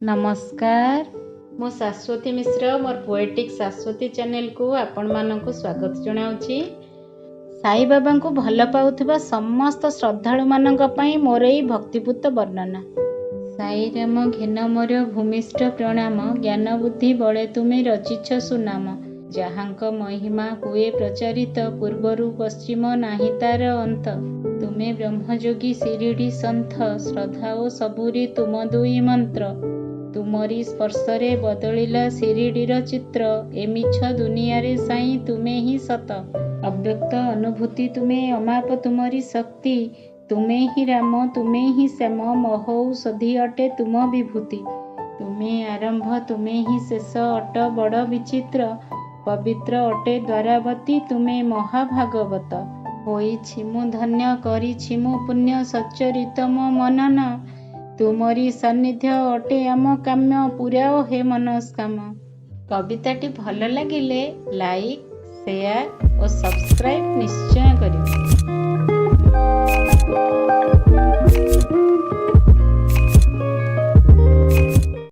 ନମସ୍କାର, ମୁଁ ଶାଶ୍ୱତୀ ମିଶ୍ର। ମୋର ପୋଏଟିକ୍ ଶାଶ୍ୱତୀ ଚ୍ୟାନେଲକୁ ଆପଣମାନଙ୍କୁ ସ୍ୱାଗତ ଜଣାଉଛି। ସାଇବାବାଙ୍କୁ ଭଲ ପାଉଥିବା ସମସ୍ତ ଶ୍ରଦ୍ଧାଳୁମାନଙ୍କ ପାଇଁ ମୋର ଏଇ ଭକ୍ତିପୂତ ବର୍ଣ୍ଣନା। ସାଇରାମ ଘେନ ମୋର ଭୂମିଷ୍ଠ ପ୍ରଣାମ, ଜ୍ଞାନ ବୁଦ୍ଧି ବଳେ ତୁମେ ରଚିଛ ସୁନାମ। ଯାହାଙ୍କ ମହିମା ହୁଏ ପ୍ରଚାରିତ, ପୂର୍ବରୁ ପଶ୍ଚିମ ନାହିଁ ତାର ଅନ୍ତ। ତୁମେ ବ୍ରହ୍ମଯୋଗୀ ଶିରିଡ଼ି ସନ୍ଥ, ଶ୍ରଦ୍ଧା ଓ ସବୁରି ତୁମ ଦୁଇ ମନ୍ତ୍ର। ତୁମରି ସ୍ପର୍ଶରେ ବଦଳିଲା ଶିରିଡ଼ିର ଚିତ୍ର, ଏ ମିଛ ଦୁନିଆରେ ସାଇଁ ତୁମେ ହିଁ ସତ। ଅବ୍ୟକ୍ତ ଅନୁଭୂତି ତୁମେ, ଅମାପ ତୁମରି ଶକ୍ତି। ତୁମେ ହିଁ ରାମ, ତୁମେ ହିଁ ଶ୍ୟାମ, ମହୌଷଧି ଅଟେ ତୁମ ବିଭୂତି। ତୁମେ ଆରମ୍ଭ, ତୁମେ ହିଁ ଶେଷ, ଅଟ ବଡ଼ ବିଚିତ୍ର। ପବିତ୍ର ଅଟେ ଦ୍ୱାରାବତୀ, ତୁମେ ମହାଭାଗବତ। ହୋଇଛି ମୁଁ ଧନ୍ୟ, କରିଛି ମୁଁ ପୁଣ୍ୟ, ସଚ୍ଚରିତ ମୋ ମନନ। ତୁମରି ସାନ୍ନିଧ୍ୟ ଅଟେ ଆମ କାମ୍ୟ, ପୁରାଅ ହେ ମନସ୍କାମ। କବିତାଟି ଭଲ ଲାଗିଲେ ଲାଇକ୍, ସେୟାର ଓ ସବସ୍କ୍ରାଇବ୍ ନିଶ୍ଚୟ।